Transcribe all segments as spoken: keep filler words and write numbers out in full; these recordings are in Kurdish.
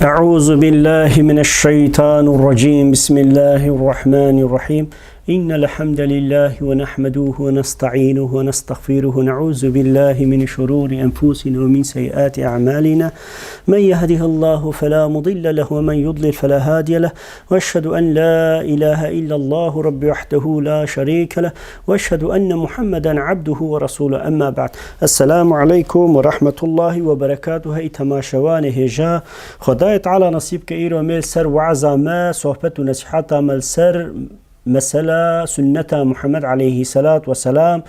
أعوذ بالله من الشيطان الرجيم. بسم الله الرحمن الرحيم. إن الحمد لله ونحمده ونستعينه ونستغفره ونعوذ بالله من شرور أنفسنا ومن سيئات أعمالنا. من يهده الله فلا مضل له ومن يضلل فلا هادي له. وأشهد أن لا إله إلا الله رب وحده لا شريك له. وأشهد أن محمدا عبده ورسوله. أما بعد. السلام عليكم ورحمة الله وبركاته. Ey temaşevanê hêja, Xwedayê Teala nesîb ke îro me li ser weaza me, sohbet û nesîheta me li ser mesela sunneta Muhammed aleyhî selat we selam,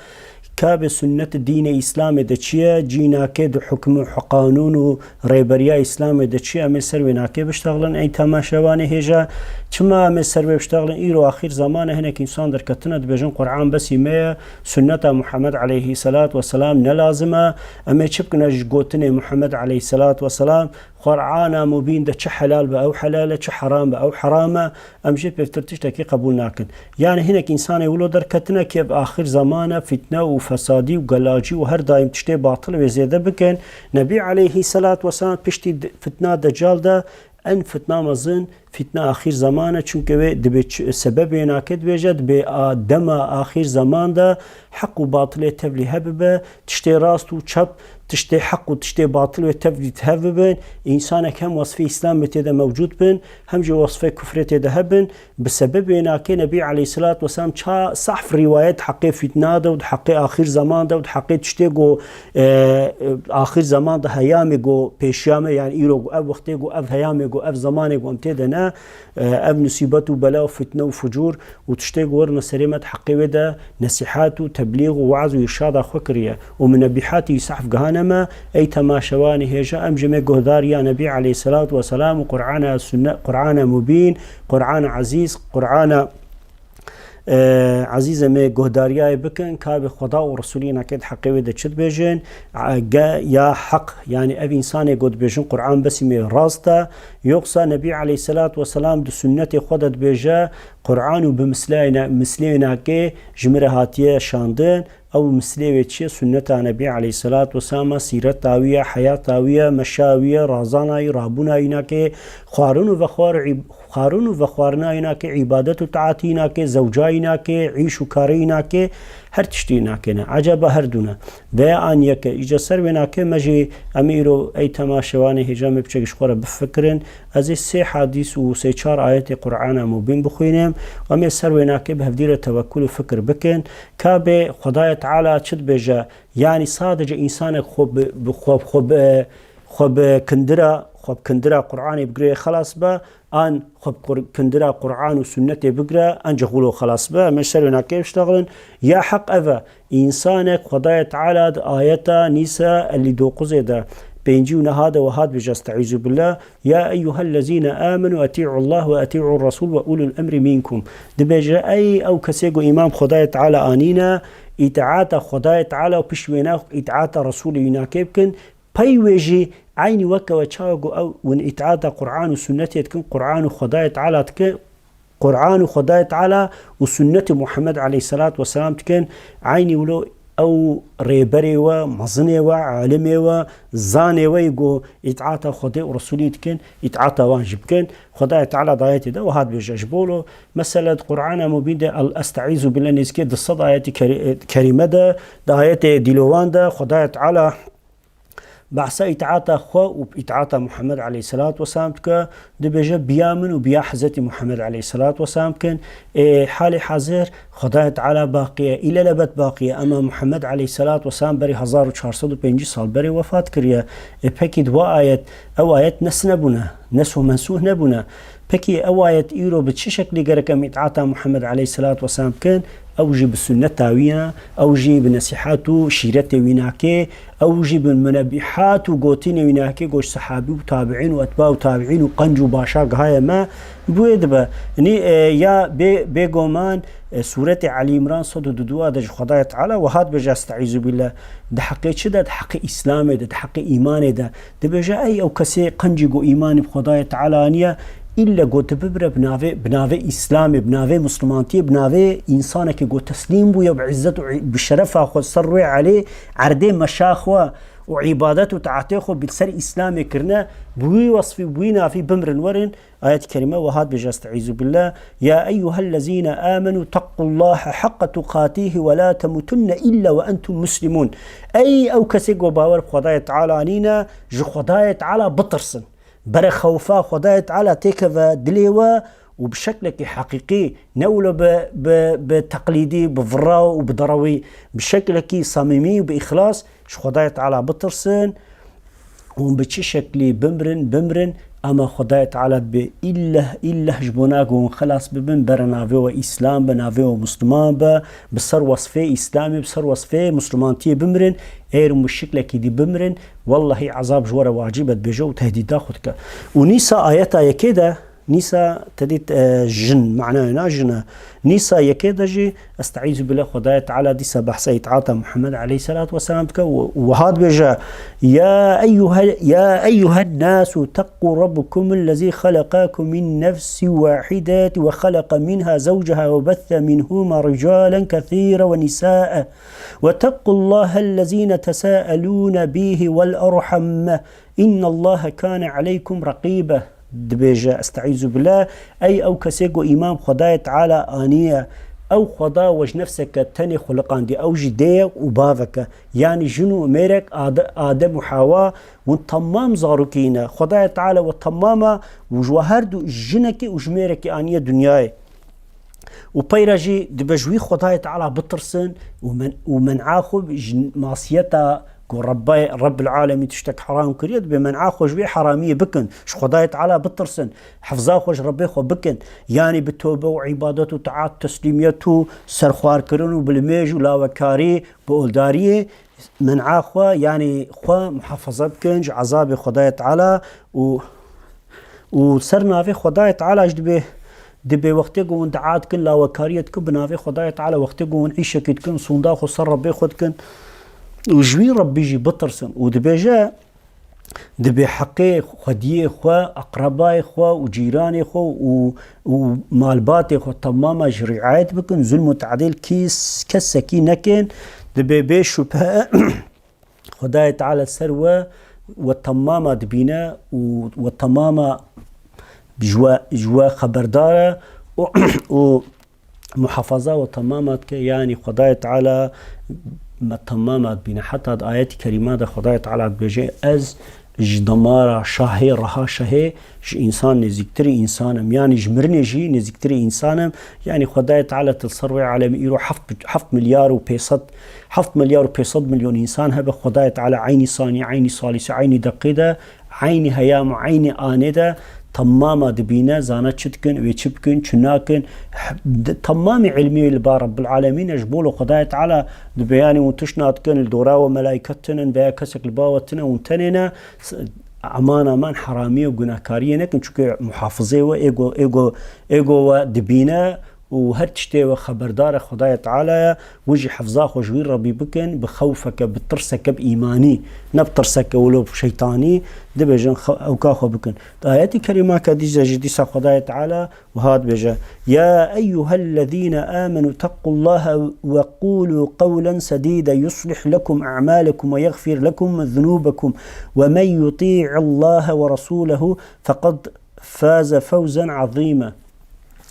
ka bi sunnet dînê Îslamê de çi ye, cînake di hukm û qanûn û rêberiya Îslamê de çi ye, em ê ser wê nake biştexlin. Ey temaşevanê hêja, çima em ê ser wê biştexlin? Îro axîr zaman e, hinek însan derketine dibêjin Qur'an besî me ye, sunneta Muhammed aleyhî selat we selam ne lazim e. Em ê çi bikin ji gotinê Muhammed aleyhî selat we selam? Qur'ana Mubîn de çi helal be, ew helal e, çi heram be, ew heram e. Em jê pêvtir tiştekî qebûl nakin. Yani hinek însanê wilo derketine ki ev axir zaman e, fitne û fesadî û gelacî û her daim tiştê batil wê zêde bikin. Nebî aleyhî selat we selam piştî de-, fitna Decal de en fitna mezin, fitna axir zaman e, çunke wê dibê ç-, sebebê nake dibêje, dibê a, dema axir zaman de heq û batilê tevlî hebibe, tiştê rast û çep, tiştê heq û tiştê batil wê tevlî tev bibin. Însanek hem wesfê Îslamê tê de mewcûd bin, hem jî wesfê kufrê tê de hebin. Bi sebebê nake Nebî aleyhî selat we selam ça sahf rîwayet heqê fîtna de û di heqê axir zaman de û di heqê tiştê ku, e, e, axir zaman de heyamê ku pêşiya me, yani îro ku ev wextê ku ev heyamê ku ev zamanê ku em tê de ne, e, ev musîbet û bela û fitne û fucûr û tiştê ku werine serê me di heqê wê de nesîhat û teblîx û weaz û îrşada xwe kiriye û min nebîhatî sahf gihane me. Ey temaşevanê hêja, em jê me guhdariya Nebî aleyhî selat we selam û Qur'ana sunne, Qur'ana mubîn, Qur'ana ezîz, Qur'ana, e, ezîz em ê guhdariyayê bikin, ka bi Xweda û Resûlî nake di heqê wê de çi dibêjin, e, ge ya heq, yani ev însanê ku dibêjin Qur'an besî me rast e, yoksa Nebî aleyhî selat we selam di sunnetê xwe de dibêje, Qur'an û bi misleyna-, misleyê nake ji min re hatiye şandin, ew mislê wê çi ye? Sunneta Nebî aleyhî selat we selam e, sîreta wî ye, heyata wî ye, meşa wî ye, razana wî, rabûna wî nake, xwarin û vexwar, îb-, xwarin û vexwarina wî nake, îbadet û taatî nake, zewca wî nake, îş û karê wî nake, her tiştî nake ne. Ecaba her dû ne? Veya an yek e? Îca ser wê nake me jî em îro ey temaşevanê hêja me piçek ji xwe re bifikirin. Ez ê sê hadîs û sê çar ayetê Qur'ana Mubîn bixwînim. Em ê ser wê nake bi hevdî re tewekkul û fikir bikin. Ka bê Xwedayê Teala çi dibêje? Yanî sadece însanek xwe bi, bi xwe, xwe bi, xwe bi kindira, xwe bi kindira Qur'anê bigire xelas be, an xwe bi Qur-, kindira Qur'an û sunnetê bigire, ancak wilo xelas be. Em ê ser wê nake biştexilin. Ya heq ev e, însanek Xwedayê Teala di ayeta Nîsa elî dokuzê de, pêncî û neha de wiha dibêje, Estaizu billah, "Ya eyyuhellezîne amenu etî'ullah ve etî'ur resul ve ulul emri minkum." Dibêje, ey ew kesê ku îman bi Xwedayê Teala anîne, îtaata Xwedayê Teala û pişt wêna îtaata Resûlê wî nake bikin, pey wê jî eynî weke we çawa ku ew win îtaata Qur'an û sunnetê dikin, Qur'an û Xwedayê Teala dikin, Qur'an û Xwedayê Teala û sunnetê Muhammed aleyhî selat we selam dikin, eynî wilo ew rêberê we, mezinê we, alimê we, zanê we yê ku îtaata Xwedê û Resûlî dikin, îtaata wan jî bikin. Xwedayê Teala di ayetê de wiha dibêje ji bo lo, mesela di Qur'ana Mubîn de, el-, Estaizu billah, nêzîkê du sed ayetê kerî-, kerîme de, di ayetê dîlovan de Xwedayê Teala behsa îtaata xwe û îtaata Muhammed aleyhî selat we selam dike, dibêje, biya min û biya Hezretî Muhammed aleyhî selat we selam bikin. Ê, halê hazir Xwedayê Teala baqî ye, îlelebet baqî ye, ema Muhammed aleyhî selat we selam berî hezar û çar sed û pêncî sal berê wefat kiriye. Ê, pekî di wa ayet, ew ayet nes nebûne, nesh û mensûh nebûne. Pekî ew ayet îro bi çi şeklî gerek em îtaata Muhammed aleyhî selat we selam bikin? Ew jî bi sunneta wî ye, ew jî bi nesîhat û şîretê wî nake, ew jî bi munebîhat û gotinê wî nake, goş sehabî û tabiîn û etba û tabiîn û qenc û başa gihaye me, bi wê dibe. Nî, e, ya bê-, bêgoman, e, sûretê Elî Îmran sed û du de ji Xwedayê Teala wiha dibêje, Estaizu billah, di heqê çi de? Di heqê Îslamê de, di heqê îmanê de. Dibêje, ey ew kesê qencî ku îmanî bi Xwedayê Teala aniye, îlle ku tu bibire bi navê, bi navê Îslamê, bi navê Muslimantiyê, bi navê însanekî ku teslîm bûye bi îzzet û î-, bi şerefa xwe ser rûyê elê erdê meşa xwe û îbadet û taetê xwe bi ser Îslamê kirine, bi wî wesfî, bi wî navî bimrin werin. Ayet-i kerîme wiha dibêje, Estaizu billah, "Ya eyyuhellezîne âmenû tequllâhe haqqa tuqatîhi ve la temutunne illa ve entum muslimûn." Ey ew kesê ku bawer bi Xwedayê Teala anîne, ji Xwedayê Teala bitirsin. Bere xewfa Xwedayê Teala têkeve dilê we û bi şeklekî heqîqî, ne wilo bi, bi, bi teqlîdî, bi vira û bi derawî, bi şeklekî samîmî û bi îxlas ji Xwedayê Teala bitirsin û bi çi şeklî bimrin, bimrin, ama Xwedayê Teala dibê îlleh, îlleh ji bona ku hûn xilas bibin, bere navê we Îslam be, navê we Musliman be, bi ser wesfê Îslamê, bi ser wesfê Muslimantiyê bimrin, eger hûn bi şeklekî dî bimrin, wellahî ezab ji we re wacîb e, dibêje û tehdîda xwe dike. Û nîsa ayeta yekê de, nîsa te dît, e, jin, manaya na jin e. Nîsa yekê de jî, Estaizu billah, Xwedayê Teala dîsa behsa îtaata Muhammed aleyhisselatu vesselam dike û, û wiha dibêje, "Ya eyyuhe-, ya eyyuhen nasu teqqu rabbukum ellezî xelaqakum min nefsi wahideti ve xeleqa minha zewceha ve bethe minhuma ricalen kethîre ve nisa'e." "Wettekullahe ellezîne tesâelûne bîhi vel erham, innallahe kâne aleykum rekîbe." Dibêje, Estaizu billah, ey ew kesê ku îman bi Xwedayê Teala aniye, ew Xweda we ji nefseke tenê xuliqandiye, ew jî dê ye û bavek e. Yanî jin û mêrek Ade-, Adem û Hewa, hûn temam zarokî ne. Xwedayê Teala we temam e û ji we her du jinekê û ji mêrekê aniye dinyayê. Û peyra jî dibe ji wî Xwedayê Teala bitirsin û men-, û men'a xwe ji masiyeta ku Rebbe-, Rebbil Alemîn tiştek heram kiriye, dibe men'a xwe ji wê heramiyê bikin, ji Xwedayê Teala bitirsin, hifza xwe ji Rebbê xwe bikin. Yanî bi tobe û îbadet û taat, teslîmiyet û serxwarkirin û bi limêj û lawekarî, bi oldariyê, men'a xwe, yanî xwe muhafaza bikin ji ezabê Xwedayê Teala û, û ser navê Xwedayê Teala jî dibê, dibê wextê ku hûn dua dikin, lawekariyê dikin, bi navê Xwedayê Teala, wextê ku hûn îşekî dikin, sûnda xwe ser Rebbê xwe dikin û ji wî Rebbî jî bitirsin. Û dibêje, dibê heqê xwediyê xwe, eqrebayê xwe û cîranê xwe û, û malbatê xwe temama jî riayet bikin, zulm û tadîl kîs-, kesekî nekin, dibê bê şubhe Xwedayê Teala ser we, we temama dibîne û we temama ji we, ji we xeberdar e û, û muhafaza we temama dike. Yanî Xwedayê Teala me temama dibîne. Heta di ayetî kerîma de Xwedayê Teala dibêje, Ez ji damara şahê, reha şahê, ji însan nêzîktirî însan im. Yanî ji mirinê jî nêzîktirî însan im. Yanî Xwedayê Teala til ser wê alemî îro heft, heft milyar û pênc sed, heft milyar û pênc sed milyon însan hebe. Xwedayê Teala eynî sanî, eynî salîse, eynî deqê de, eynî heyam û eynî anê de temama dibîne, zana çi dikin, wê çi bikin, çi nakin. H-, di-, temamî ilmî li ba Rebbil Alemîn e, ji bo li Xwedayê Teala dibe, yanî hûn tişt nadikin, li dora we melayket tinin, veya kesek li ba we tine, hûn tenê ne, s-, aman aman heramiyê û gunahkariyê nekin, çunke muhafizê we êgo, êgo, êgo we dibîne û her tiştê we xeberdar e Xwedayê Teala ye, wî jî hifza xwe ji wî Rebbî bikin, bi xewfeke, bi tirseke, bi îmanî, ne bi tirseke wilo bi şeytanî, dibêjin xe-, ewka xwe bikin. Di ayetî kerîma ke dîse jî dîsa Xwedayê Teala wiha dibêje, "Ya eyyuhellezîne âmenû tequllâhe ve qûlû qewlen sedîde yuslih lekum a'mâlekum ve yexfir lekum zunûbekum ve men yutî'illâhe ve resûlehu feqad faze fewzen azîme."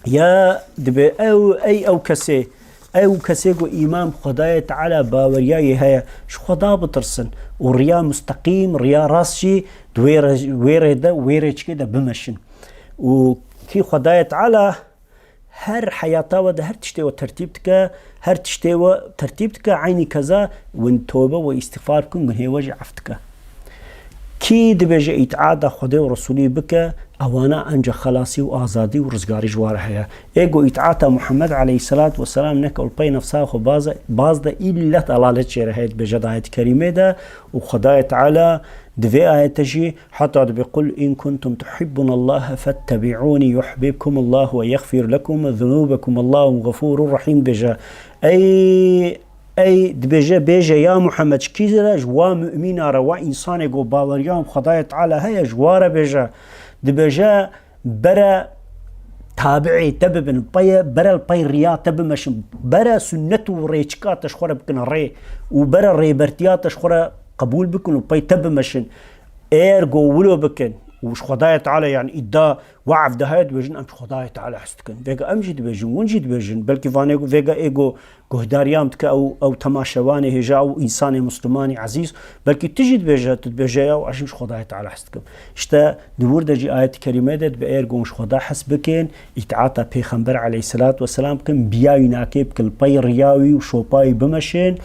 Ya dibe ew, ey ew kesê, ew kesê ku îman bi Xwedayê Teala baweriya yê heye, ji Xweda bitirsin û riya musteqîm, riya rast jî di wê re-, wê rê de, wê rêçikê de bimeşin. Û kî Xwedayê Teala her heyata we de her tiştê we tertîb dike, her tiştê we tertîb dike, eynî keza win tobe we îstîxfar bikin, gunhê we jî ef dike. Kî dibêje îtaata Xwedê û Resûlî bike, ewana enca xelasî û azadî û rizgarî ji wa re heye. Ê ku îtaata Muhammed aleyhisselatu vesselam neke û li pey nefsa xwe baz, baz de îlle delalet jê re heye, dibêje di ayet kerîmê de û Xwedayê Teala di vê ayete jî heta dibê, "Qul in kuntum tuhibbunallaha fettebi'ûnî yuhbibkumullahu ve yexfir lekum zunûbekum, Allahu gafûrur rahîm," dibêje. Ey, ey, dibêje, bêje, ya Muhammed, ji kî re? Ji wa mumîna re, wa însanê ku baweriya bi Xwedayê Teala heye, ji wa re bêje. Dibêje, bere tabi'ê te bibin, peye, bere li pey riya te bimeşin, bere sunnet û rêçika te ji xwe re bikin rê û bere rêbertiya te ji xwe re qebûl bikin û pey te bimeşin. Eger ku wilo bikin û ji Xwedayê Teala, yani îda we'f de heye, dibêjin, em ji Xwedayê Teala hez dikin. Vêga em jî dibêjin, hûn jî dibêjin. Belkî vanê ku vêga ê ku guhdariya min dike, ew, ew temaşevanê hêja, ew însanê Muslimanî ezîz, belkî tu jî dibêje, tu dibêje, ya ez jî ji Xwedayê Teala hez dikim. Îşte di wir de jî ayet-i kerîme de dibe, eger ku hûn ji Xweda hez bikin, îtaata Pêxember aleyhisselatu vesselam bikin, biya wî nakê bikin, li pey riya wî û şopa wî bimeşin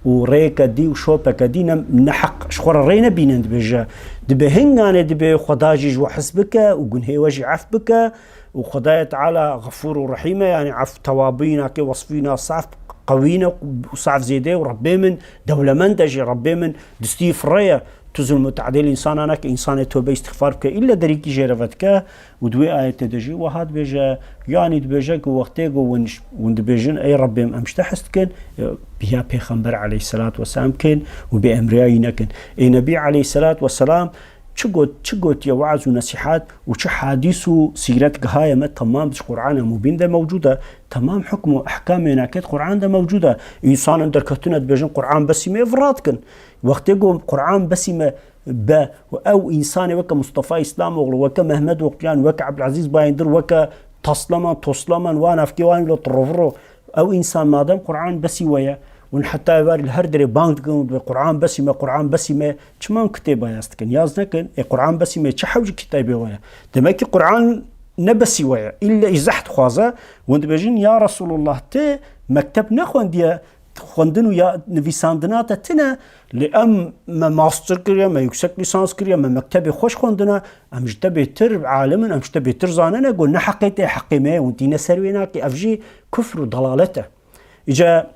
û rêyeke dî û şopeke dî ne, ne heq ji xwe re rê nebînin, dibêje. Dibe hinganê dibe Xweda jî ji we hez bike û gunhê we jî ef bike û Xwedayê Teala Xefûr û Rehîm e, yani ef, tewabî nakê, wesfî na saf, qewî ne û saf zêde û Rebbê min dewlemend e jî, Rebbê min distî fireye. Tu zulm û te'dîl însana neke, însanê tobe îstixfar bike, îlle derîkî jê re vedike. Û di wê ayetê de jî wiha dibêje, yanî dibêje ku wextê ku hûn, hûn dibêjin, ey Rebbê min, em ji te hez dikin, e, biya Pêxember aleyhisselatu vesselam kin û bêemriya wî nekin. Ê Nebî aleyhisselatu vesselam çi got, çi gotiye we'z û nesîhat û çi hadîs û sîret gihaye me, temam ji Qur'ana Mubîn de mewcûd e. Temam hukm û ehkamê nakê di Qur'an de mewcûd e. Însanan derketine dibêjin, Qur'an besî me, vira dikin. Wextê ku Qur'an besî me be û ew însanê weke Mustafa Îslamoğlu, weke Mehmet Oqyan, weke Ebdulezîz Bayindir, weke Taslaman, Toslaman, wan evkê wan lo tirroviro. Ew însan madem Qur'an besî we ye, hûn heta êvarî li her derê bang dikin û dibê, Qur'an besî me, Qur'an besî me, çima hûn kitêba yaz dikin? Yaz nekin. Ê Qur'an besî me, çi hewcî kitêbê we ye? Demek ki Qur'an ne besî we ye. Îlle îzah dixwaze. Hûn dibêjin, ya Resulullah, tu mekteb nexwendiye, xwendin û ya nivîsandina te tine, lê em, me master kiriye, me yüksek lisans kiriye, me mektebê xweş xwendine, em ji te bêtir alim in, em ji te bêtir zanine, got, ne heqê te, heqê me ye, hûn tîne ser wê nakê. Ev jî kufr û dalalet e. Îca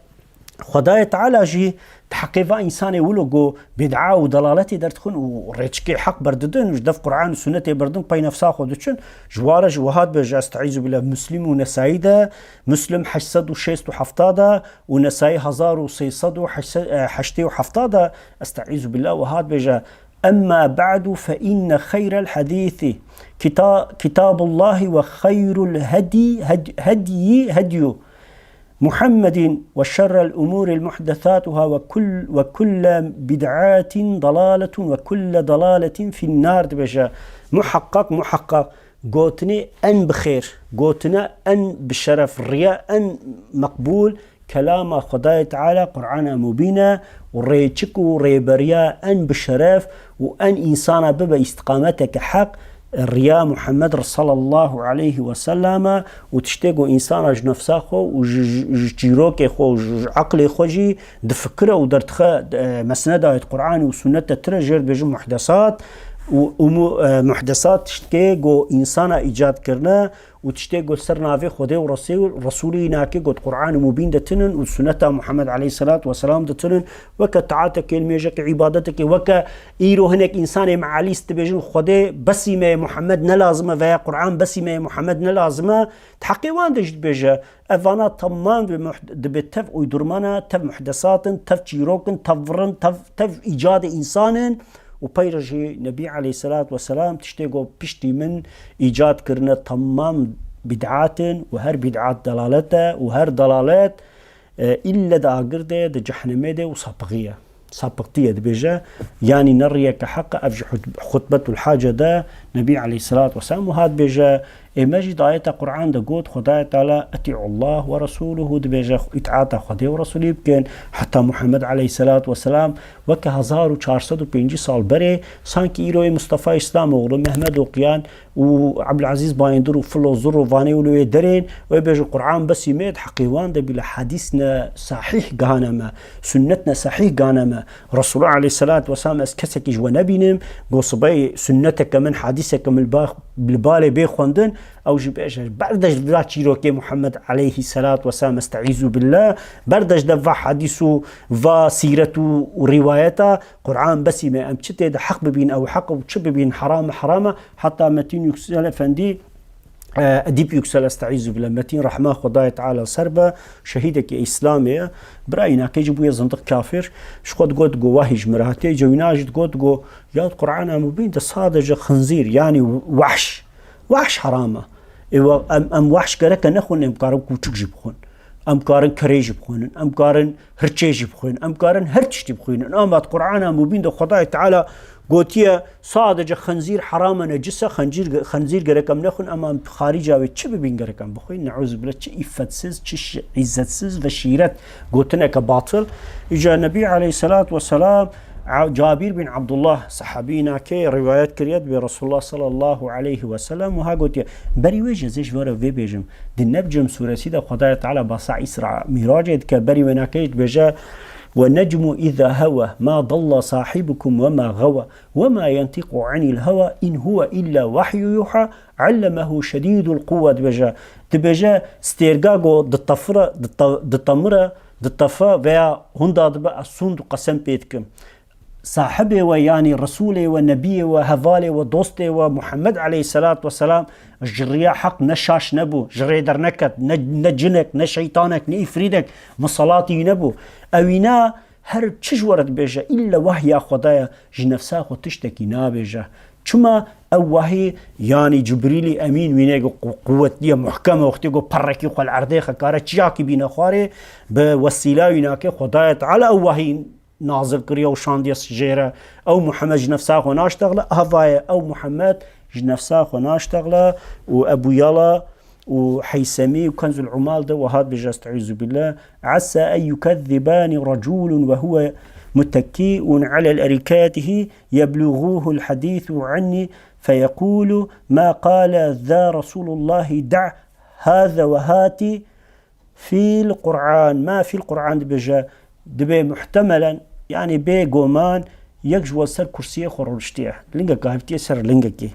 Xwedayê Teala jî di heqê va însanê wilo ku bid'a û dalaletê derdixin û rêçikê heq berdidin, ji dev Qur'an û sunnetê berdin, pey nefsa xwe diçin, ji wa re jî wiha dibêje, Estaizu billah, Muslim û Nesayî de, Muslim heşt sed û şêst û hefta de û Nesayî hezar û sê sed û heştê û hefta de, Estaizu billah, wiha dibêje, Emma ba'du fe inne xeyrel hedîsi kita-, kitabullahi ve xeyrul hedî-, hed-, hedyi hedyu Muhammedin ve şerrel umuri muhdesatuhâ ve kul-, ve kulle bid'atin dalâletun ve kulle dalâletin finnâr, dibêje. Muhakkak, muhakkak gotinê en bi xêr, gotina en bi şeref, riya en meqbûl, kelama Xwedayê Teala, Qur'ana Mubîn e û rêçik û rêberiya en bi şeref û en însana bibe îstiqameteke heq, riya Muhammed re sallallahu aleyhi ve sellem e û tiştê ku însana ji nefsa xwe û ji, ji, ji çîrokê xwe û ji, ji eqlê xwe jî difikire û derdixe, e, mesneda wê di Qur'anê û sunnet de tire jê re dibêjin muhdesat û, û mu-, e, muhdesat tiştê ku însana îcad kirine û tiştê ku ser navê Xwedê û Resûl-, Resûlî nake, got Qur'an û Mubîn de tinin û sunneta Muhammed aleyhisselatu vesselam de tinin, weke taatekê, li mêjekê, îbadetekê, weke îro hinek însanê mealîst dibêjin, Xwedê besî me ye, Muhammed ne lazim e, veya Qur'an besî me ye, Muhammed ne lazim e, di heqê wan de jî dibêje, evana temam dibe muh-, dibe tev uydurmana, tev muhdesat in, tev çîrok in, tev vir in, tev, tev îcadê însan in û peyre jî Nebî aleyhisselatu vesselam tiştê ku piştî min îcad kirine temam bid'at in û her bid'at dalalet e û her dalalet, e, îlle di agir de, di cehnemê de û sapixî ye. Sapixtî ye dibêje, yanî ne riyeke heq e, ev ji hut-, xutbetul hace de Nebî aleyhisselatu vesselam wiha dibêje, ê me jî di ayeta Qur'an de got, Xwedayê Teala, "Etî'ullah ve Resûluhu", dibêje, îtaata Xwedê û Resûlî bikin. Heta Muhammed aleyhisselatu vesselam weke hezar û çar sed û pêncî sal berê, sankî îro ê Mustafa Îslamoğlu, Mehmet Oqyan û Ebdulezîz Bayindir û Filo Zurro vanê wilo wê derên, wê bêjin, Qur'an besî me ye, di heqê wan de bîle hadîs ne sahîh gihane me, sunnet ne sahîh gihane me. Resulullah aleyhisselatu vesselam, ez kesekî ji we nebînim, go sibeyê sunneteke min, hadîseke min li ba-, li balê bê xwendin, ew jî bêje, berde ji vira çîrokê Muhammed aleyhisselatu vesselam, estaizu billah, berde ji dev va hadîs û va sîret û, û rîwayeta, Qur'an besî me, em çi tê de heq bibîn, ew heq, û çi bibîn, heram e, heram e. Heta Metîn Yüksel Efendî, e, Edîp Yüksel, estaizu billah, Metîn, rehma Xwedayê Teala ser be, şehîdekî Îslamê ye. Birayî nakê jî bûye zindiq, kafir. Ji xwe digot, go wahî ji min re hatiye. Îca wîna jî digot, go ya Qur'ana Mubîn de sadece xinzîr, yanî wahş. Wahş heram e. Ê we-, em, em wahş gereke nexwin, em karin kûçik jî bixwin. Em karin kerê jî bixwînin, em karin hirçê jî bixwînin, em karin her tiştî bixwînin. Ama di Qur'ana Mubîn de Xwedayê Teala gotiye, sadece xenzîr heram e, necis e, xenzîr, xenzîr gerek em nexwin, ama em xarîca wê çi bibîn gerek em bixwîn? Neuzubile, çi îffetsiz, çi şi-, îzzetsiz ve şîret gotineke batil. Îca Nebî aleyhisselatu vesselam, A-, Cabir bin Abdullah, sahabî nakê, rivayet kiriye, dibê Resulullah sallallahu aleyhi ve sellem wiha gotiye, berî wê jî ez ê ji we re vê bêjim. Di Necm suresî de Xwedayê Teala bahsa Îsra Mîracê dike, berî wê nakê jî dibêje, "Ve necmu îza hewa, ma dalla sahibukum ve ma gawa, ve ma yentiqu anil hewa, in huve illa vahyu yuha, allemehu şedîdul quwwe," dibêje. Dibêje, stêrga go ditefire, dite-, ditemire, ditefe veya hunda dibe, ez sûnd û qesem pê dikim. Sahibê we, yanî Resûlê we, Nebiyê we, hevalê we, dostê we, Muhammed aleyhisselatu vesselam, ji riya heq ne şaş nebû, ji rê derneket, ne, ne cinek, ne şeytanek, ne îfrîdek miselatî wî nebû. Ewîna her çi ji we re dibêje, îlle wahya Xwedaya, ji nefsa xwe tiştekî nabêje. Çima? Ew wahî, yanî Cibrîlî Emîn wînê ku-, quwetliye, muhkem e, wextê ku perrekî xwe li erdê xekare, çiyakî bîne xwarê, bi wesîla wî nake, Xwedayê Teala ew wahî nazil kiriye û şandiye jê re. Ew Muhammed ji nefsa xwe naştexile, havaye ew Muhammed ji nefsa xwe naştexile û Ebu Yala û Heysemî û Kenzul Umal de wiha dibêje, estaizu billah, "Asa en yukezzibani raculun ve huve mutekkiun alel erikatihi yebluguhul hadîsu anni feyekulu ma qala za Resulullahi da haza ve hati." Fîl Qur'an, ma fîl Qur'an dibêje, dibê muhtemelen, yanî bê goman, yek ji we ser kursiyê xwe rûniştiye. Lingek hevtiye ser lingekî.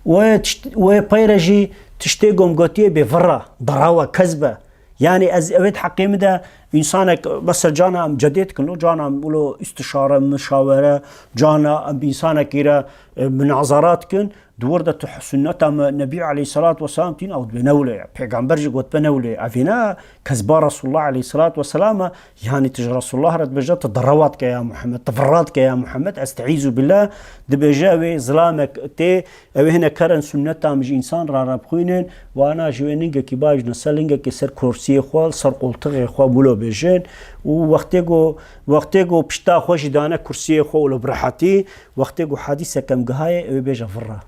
Wê tişt-, wê peyre jî tiştê gom gotiye bê virra, darawa, kezbe. Yanî ez, ewê di heqê min de însanek, mesela cana em cedê dikin, lo cana em ulo istişare, mişawere, cana em bi însanekî re, e, minazarat dikin, Di wir de tu sunneta me Nebî aleyhisselatu vesselam tîn, ew dibe ne wile ye. Pêgamber jî gotbe ne wile ye. Evîna kezba Resulullah aleyhisselatu vesselam e. Yanî tu ji Resulullah re dibêje, tu derewa dike ya Muhammed, tu virra dike ya Muhammed, estaizu billah, dibêje ew ê zilamek tê, ew ê hinek kerin sunneta min ji însan re re bixwînin, wana ji wê ningekî baş ne ser lingekî ser kursiyê xwe, ser qoltixê xwe wilo bêjin. Û wextê ku, wextê ku pişta xwe jî dane kursiyê xwe wilo bi rehetî, Wextê ku hadîsek em gihayê, ew ê bêje virra.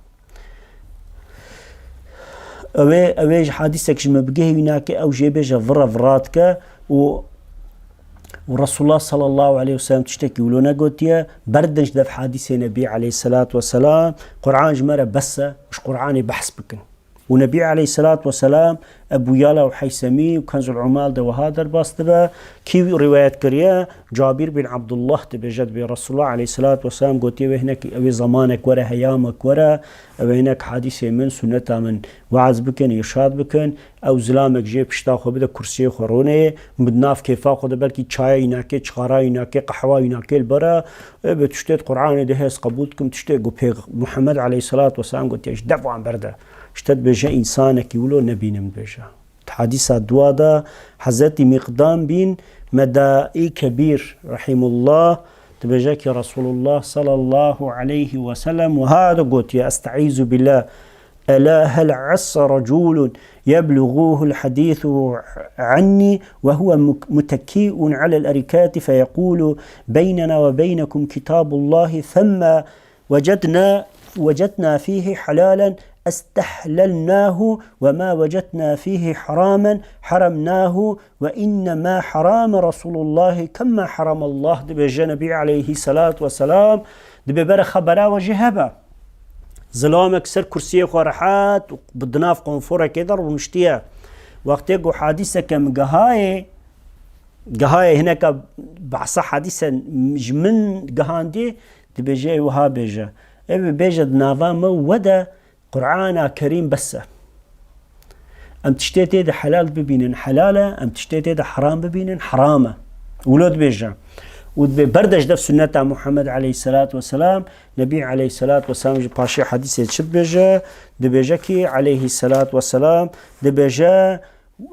Ew ê, ew ê ji hadîsek ji min bigihê wî nake, ew jê bêje virra, virra dike û, û Resulullah sallallahu aleyhi ve sellem tiştekî wilo negotiye, berdin ji dev hadîsê Nebî aleyhisselatu vesselam, Qur'an ji me re bes e, ji Qur'anê behs bikin. Û Nebî aleyhisselatu vesselam, Ebu Yala û Heysemî û Kenzul Umal de wiha derbas dibe, kî rîwayet kiriye? Cabir bin Abdullah dibêje, dibê Resulullah aleyhisselatu vesselam gotiye, wê hinek, wê zemanek were, heyamek were, ew ê hinek hadîsê min, sunneta min weaz bikin, îrşad bikin, ew zilamek jê pişta xwe bide kursiyê xwe rûnê, min di nav kêfa xwe de belkî çaya wî nake, çixara wî nake, qehwa wî nake li bera, ê bi tiştê di Qur'anê de heye ez qebûl dikim, tiştê ku pêx-, Muhammed aleyhisselatu vesselam gotiye, ji dev wan berde. Ji te dibêje, însanekî wilo nebînim dibêje. Di hadîsa dua de Hezretî Miqdam bin Medaî Kebîr rahimullah dibêje ki Resulullah sallallahu aleyhi ve sellem wiha de gotiye, estaizu billah, ela hel assa raculun yebluguhul hadîsu anni ve huve muk-, mutekkiun alel erikati feyekulu beynena ve beynekum kitabullahi femma وجدنا، وجدنا فيه حلالا استحللناه، وما وجدنا فيه حراما حرمناه، وإنما حرم رسول الله كما حرم الله. Dibêje Nebî aleyhisselatu vesselam, dibê bere xebera we jê hebe. Zilamek ser kursiyê xwe rehet û bi di nav konforekê de rûniştiye. Wextê ku hadîseke min gihayê, gihayê hineka behsa hadîse ji min gihandî, Dibêje, ê wiha bêje. Ê bê bêje di nava me û we de Qur'ana Kerîm bes e. Em tiştê tê de helal bibînin, helal e, em tiştê tê de heram bibînin, heram e. Wilo dibêje. Û dibê berde ji dev sunneta Muhammed aleyhisselatu vesselam, Nebî aleyhisselatu vesselam ji paşê hadîsê çi dibêje? Dibêje ki aleyhisselatu vesselam, dibêje,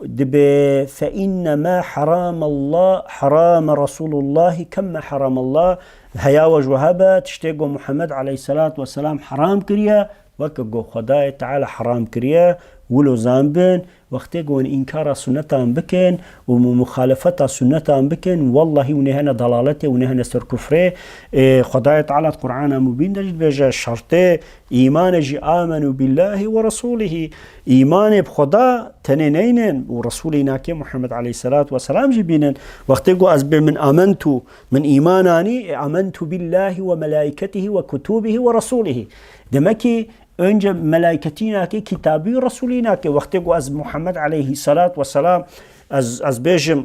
Dibê, "Fe innema heramallah, herame Resulullahi kemme heramallah." Heya we ji we hebe, tiştê ku Muhammed aleyhisselatu vesselam heram kiriye, weke ku Xwedayê Teala heram kiriye, Wilo zanbin, wextê ku hûn înkara sunnetan bikin û mu-, muxalefeta sunnetan bikin, wellahî hûn ê hene dalaletê, hûn ê hene ser kufrê. Ê, Xwedayê Teala di Qur'ana Mubîn de jî dibêje, şertê îmanê jî, "Amenû billahî we resûlihî." Îmanê bi Xweda tenê neynin û Resûlê nakê Muhammed aleyhisselatu vesselam jî bînin. Wextê ku ez bê min amentu, min îman anî, e, amentu billahî we melaîketihî we kutubihî we resûlihî. Demek ki önce melaîketî nakê, kitabî û Resûlî nakê. Wextê ku ez Muhammed aleyhisselatu vesselam, ez, ez bêjim,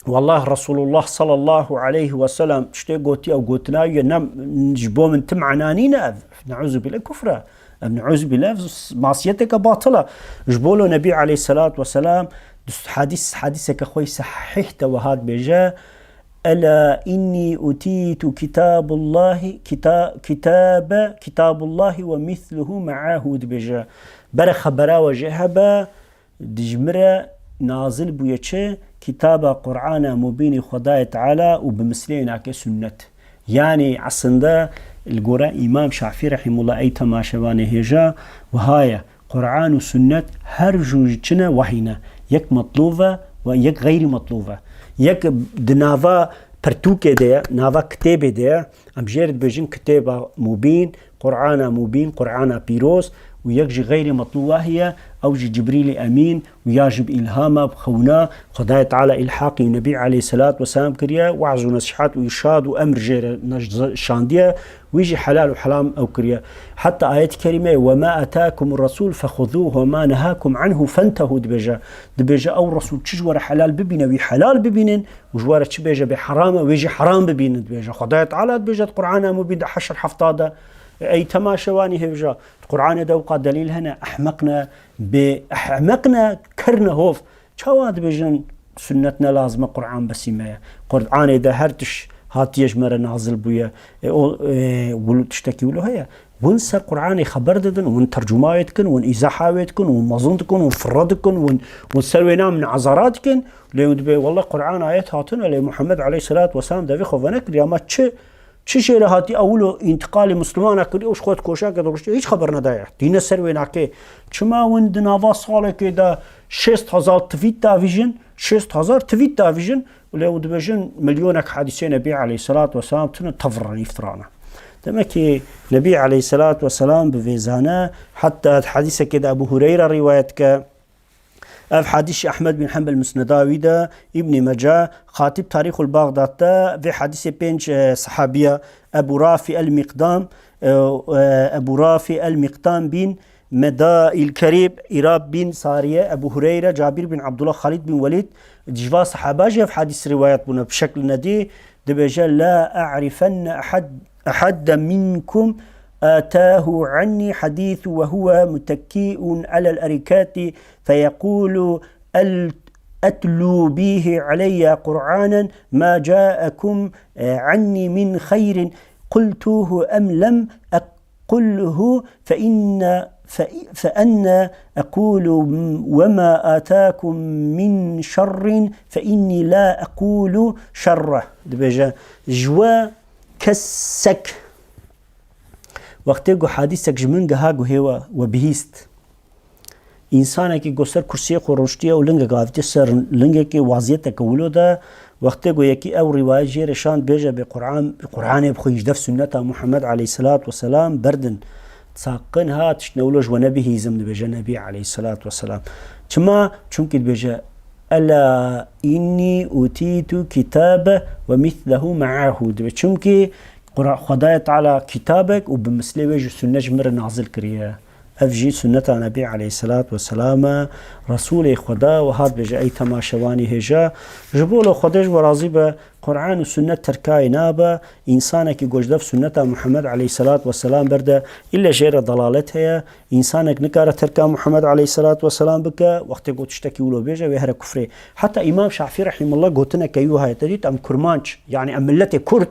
Wallah Resulullah sallallahu aleyhi ve sellem tiştê gotiye û gotina wî ne ji bo min ti mana nîne ev. Neuzubîle kufr e. Ev neuzubîle ev masiyeteke batil e. Ji bo lo Nebî aleyhisselatu vesselam hadîs, hadîseke xwe sehîh de wiha dibêje, "Ela inni utîtu kitabullahi, kita-, kitabe, kitabullahi ve misluhu me'ahu," dibêje. Bere xebera we jê hebe, Di ji min re nazil bûye çi? Kitaba Qur'ana Mubînî Xwedayê Teala û bi mislê nake sunnet. Yanî eslinde li gore Îmam Şafî rehîmullah ey temaşevanê hêja wiha ye. Qur'an û sunnet her jû ji çi ne? Wehî ne. Yek metlûv e û yek xeyrî metlûv e. Yek di nava pirtûkê de ye, nava kitêbê de ye. Em jê re dibêjin kitêba mubîn, Qur'ana mubîn, Qur'ana pîroz û yek jî xeyrê metlûb wahî ye, ew jî Cibrîlê Emîn û ya jî bi îlhama, bi xewna Xwedayê Teala îlhaqî û Nebî aleyhisselatu vesselam kiriye, waz û nesîhat û îrşad û emr jê re ne-, şandiye, wî jî helal û heram ew kiriye. Heta ayet-i kerîme, "Ve ma atâkumur resûl fexuzûh ve ma nehâkum anhu fentehû," dibêje. Dibêje, ew Resûl çi ji we re helal bibîne, wî helal bibînin, û ji we re çi bêje bê heram e, wê jî heram bibînin, dibêje. Xwedayê Teala dibêje di Qur'ana Mubîn de heşt hefta de, ey temaşevanî hêvja, di Qur'anê de wika delîl hene, ehmeq ne, bê ehmeq ne, kir ne hov. Çawa dibêjin sunnet ne lazim e, Qur'an besî me ye? Qur'anê de her tişt hatiye ji me re nazil bûye. E, o, e, wilo tiştekî wilo heye. Hûn ser Qur'anê xeber didin, hûn tercuma wê dikin, hûn îzaha wê dikin, hûn mezin dikin, hûn firre dikin, hûn, hûn ser wê nam neazara dikin. Lê hûn dibê, "Wallah Qur'an ayet hatine, lê Muhammed aleyhisselatu vesselam devê xwe venekiriye." Ama çi, çi jê re hatî ewilo întiqalê Mislimana kiriye û ji xwe di koşa ke diruştiye, hiç xeber nedaye. Dîne ser wê nake. Çima hûn di nava salekê de şêst hezar tweet davîjin, şêst hezar tweet davîjin, Lê û dibêjin milyonek hadîsê Nebî aleyhisselatu vesselam tune tevr ne, îftira ne. Demek ki Nebî aleyhisselatu vesselam bi vê zane, heta di hadîsekê de Ebu Hureyre rîwayet ke, ev hadîs jî Ehmed bin Hanbel Musneda wî de, Îbnî Meca, Xatîb Tarîxul Baxdad de vê hadîsê pênc, e, sehabiya Ebu Rafi el-Miqdam, e, e, Ebu Rafi el-Miqdam bin Medail Kerîb, Îrab bin Sariye, Ebu Hureyre, Cabir bin Abdullah, Xalid bin Welîd, ji va sehaba jî ev hadîs rîwayet bûne bi şekl nedî, dibêje, "La a'rifenne ehad-, ehadde minkum atahu anni hadîsu ve huve mutekki'un alel erikati feyequlu el-, etlu bihi aleyye Qur'anen ma ca'ekum, e, anni min xeyrin qultuhu em lem ek-" قله فإن، ف-، فأنا أقول وما آتاكم من شر فإني لا أقول شره. Dibêje, ji we kesek, wextê ku hadîsek ji min giha guhê we, we bihîst. Însanekî ku ser kursiyê xwe rûştiye û lingek avitiye ser lingekê, waziyeteke wilo de, wextê ku yekî ew rîwayet jê re şand, bêje bê Qur'an, Qur'anê bi xwe jî dev sunneta Muhammed aleyhisselatu vesselam berdin. Saqin ha tişt ne wilo ji we nebihîzim, dibêje Nebî aleyhisselatu vesselam. Çima? Çimkî dibêje, "Ela inni utîtu kitabe ve mislehu me'ahu." Dibe, çimkî Qura-, Xwedayê Teala kitabek û bi mislê wê jî sunnet ji min re nazil kiriye. Ev jî sunneta Nebî aleyhisselatu vesselam e. Resûlê Xweda wiha dibêje, ey temaşevanî hêja, ji bo lo Xwedê ji we razî be, Qur'an û sunnet terkayê nabe, însanekî ku ji dev sunneta Muhammed aleyhisselatu vesselam berde, îlle jê re dalalet heye, însanek nikare terka Muhammed aleyhisselatu vesselam bike, wextê ku tiştekî wilo bêje, wê here kufrê. Heta Îmam Şafî rehîmullah gotineke wî wiha ye, te dît, em kurmanc, yanî em milletê Kurd,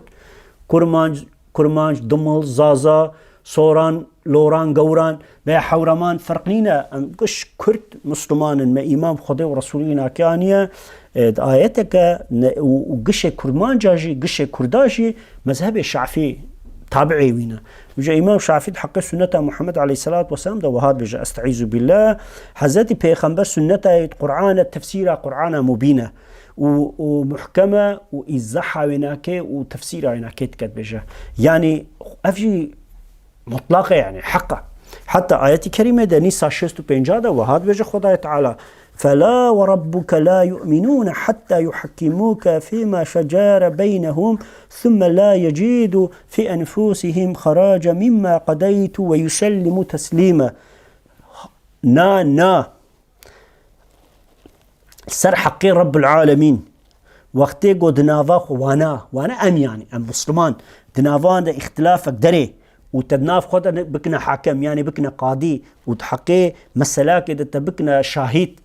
kurmanc, Kurmanc, Dimil, Zaza, Soran, Loran, Gewran veya Hewreman ferq nîne. Em giş Kurd Misliman in. Me îman bi Xwedê û Resûlî nake aniye. E, di ayeteke ne, û, û gişê Kurmanca jî, gişê Kurda jî mezhebê Şafî tabi'ê wî ne. Ji Îmam Şafî di heqê sunneta Muhammed aleyhisselatu vesselam de wiha dibêje, Estaizu billah, Hezretî Pêxember sunneta yê Qur'an e, tefsîra Qur'ana mubîn e. Û, û muhkem e û îzaha wê nake û tefsîra wê nake dike dibêje. Yanî ev jî mutlaq e, yanî heq e. Heta ayetî kerîme de nîsa şêst û pênca de wiha dibêje Xwedayê Teala, فلا وربك لا يؤمنون حتى يحكموك فيما شجر بينهم ثم لا يجدوا في أنفسهم حرجا مما قضيت ويسلموا تسليما. Na, na. Ser heqê Rabbul Alemîn. Wextê ku di nava xwe wana, wana em, yanî em Musliman, di nava wan de îxtilafek derê û te di nav xwe de bikine hakem, yanî bikine qadî û di heqê meselakê de te bikine şahîd.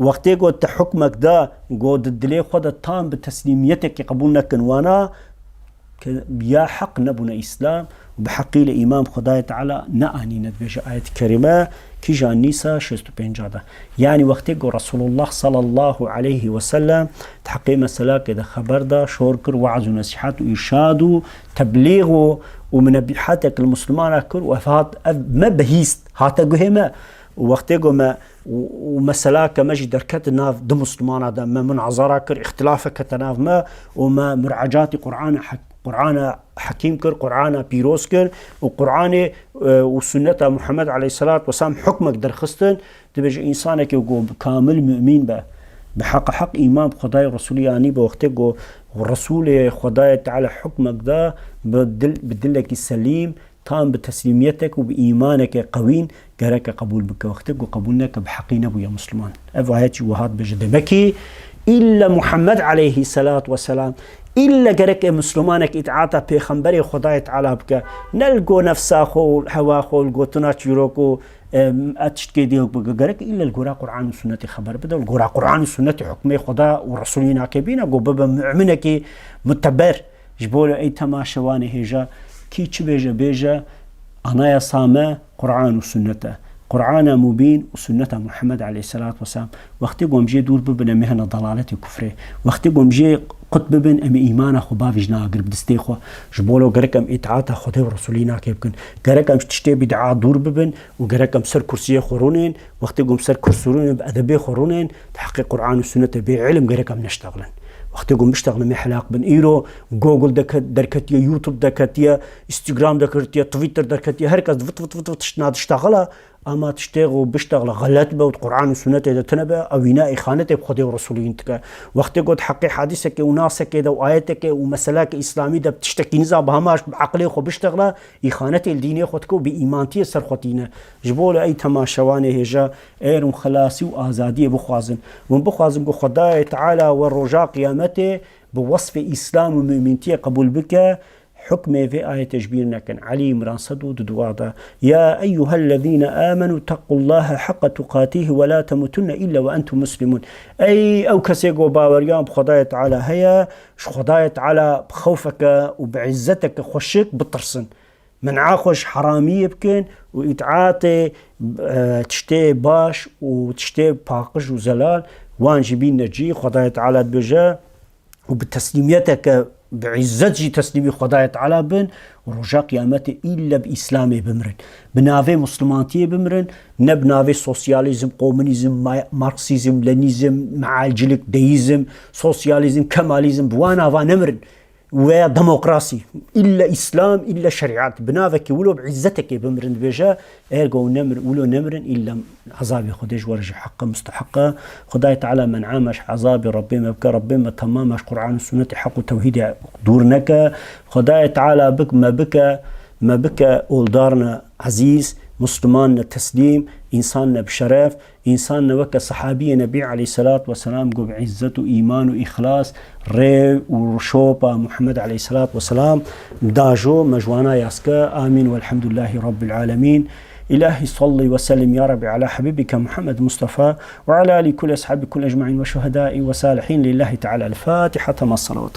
Wextê ku te hukmek da, ku di dilê xwe de tam bi teslîmiyetekê qebûl nekin wana, ke ya heq nebûne Îslam û bi heqî li îman bi Xwedayê Teala neanîne, dibêje ayet-i kerîme, kîjan nîsa şêst û pênca de. Yanî wextê ku Resulullah sallallahu aleyhi ve sellem di heqê meselakê de xeber da, şor kir, weaz û nesîhet û îrşad û teblîx û, û minebîhetek li Muslimana kir û ev hat, ev me bihîst, hate guhê me. Û wextê ku me û, û meselake me jî derket nav du Muslimana de, me munazara kir, îxtilafe kete nav me û me muracatî Qur'ana hek-, Qur'ana hekîm kir, Qur'ana pîroz kir û Qur'anê, e, û sunneta Muhammed aleyhisselatu vesselam hukmek derxistin, dibêje însanekî ku kamil mumîn be, bi heqa heq îman bi Xwedayê Resulî anî be, wextê ku Resulê Xwedayê Teala hukmek da bi dil, bi dilekî selîm, tam bi teslîmiyetek û bi îmaneke qewîn gereke qebûl bike. Wextê ku qebûl neke, bi heqî nebûye Musliman. Ev ayet jî wiha dibêje. Demekî îlle Muhammed aleyhisselatu vesselam, îlle gerek e Muslimanek îtaata Pêxemberê Xwedayê Teala bike. Ne li go nefsa xwe û hewa xwe û li gotina çîrok û, em, e tiştkê dî bike. Gerek îlle li gora Qur'an û Sunnetê xeber bide û li gora Qur'an û Sunnetê hukmê Xweda û Resulî nake bîne, ku bibe mu'minekî muteber. Ji bo ey temaşevanê hêja, kî çi bêje bêje, anayasa me Qur'an û sunnet e. Qur'ana mubîn û sunneta Muhammed aleyhisselatu vesselam. Wextê ku em jê dûr bibin, em ê hene dalaletê kufrê. Wextê ku em jê qut bibin, em ê îmana xwe bavêjin agir bi distê xwe. Ji bo lo gerek em îtaata Xwedê û Resulî nake bikin. Gerek em ji tiştê bid'a dûr bibin û gerek em ser kursiyê xwe rûnên. Wextê ku em ser kursî rûnên, bi edebê xwe rûnên, di heqê Qur'an û sunnetê bê îlim gerek em neştexlin. Wextê ku em biştexlin, em ê helak bin. Îro Google deke-, derketiye, YouTube deketiye, Instagram deketiye, Twitter deketiye, her kes vit vit vit vit tiştna diştexile, ama tiştê ku biştexle xelet be û di Qur'an û sunnetê de tune be, ew wîna îxanetê bi Xwedê û Resulî dike. Wextê ku di heqê hadisekê û nasekê de û ayetekê û meseleke îslamî de tiştekî niza bi hema bi eqlê xwe biştexle, îxanetê li dînê xwe dike û bi îmantiyê ser xwe tîne. Ji bo li ey temaşevanê hêja, ê hûn xelasî û azadiyê bixwazin. Hûn bixwazin ku Xwedayê Teala we roja qiyametê bi wesfê Îslam û mumîntiyê qebûl bike, hukmê vê ayetê ji bîr nekin. Elî Îmran sed û duduwa de, "Ya eyyuhellezîne âmenû tequllâhe heqqa tuqatîhi ve la temutunne îlle ve entum muslimûn." Ey ew kesê ku baweriyan bi Xwedayê Teala heye, ji Xwedayê Teala bi xewfeke û bi îzzeteke xweşik bitirsin. Men'a xwe ji heramiyê bikin û îtaatê, e, tiştê baş û tiştê paqij û zelal wan jî bîne cî. Xwedayê Teala dibêje, û bi teslîmiyeteke bi îzzet jî teslîmî Xwedayê Teala bin û roja qiyametê îlle bi Îslamê bimirin. Bi navê Muslimantiyê bimirin, ne bi navê sosyalîzm, komunîzm, ma-, marksîzm, lenîzm, mealcilik, deîzm, sosyalîzm, kemalîzm, bi wan nava nemirin. Veya demokrasî, îlle Îslam, îlle şerîet, bi navekî wilo bi îzzetekê bimirin dibêje, eger ku nemir-, wilo nemirin, îlle ezabê Xwedê ji we re jî heq e, musteheq e. Xwedayê Teala men'a me ji ezabê Rebbê me bike, Rebbê me temam me ji Qur'an û sunnetê heq û tewhîdê dûr neke. Xwedayê Teala bik-, me bike, me bike oldarne ezîz, Musliman ne teslîm, însan ne bi şeref, însan ne weke sehabiyê Nebî aleyhisselatu vesselam ku bi îzzet û îman û îxlas rê û şopa Muhammed aleyhisselatu vesselam dajo, me ji wana yaz ke. Amîn. Velhamdulillahî Rabbil alemîn. Îlahî salli ve sellim ya Rabbi ala Habibike Muhammed Mustafa ve ala alî kul eshabî kul ecmaîn ve şuhedâî ve salihîn lillahî teala. El Fatiha. Tema salavat.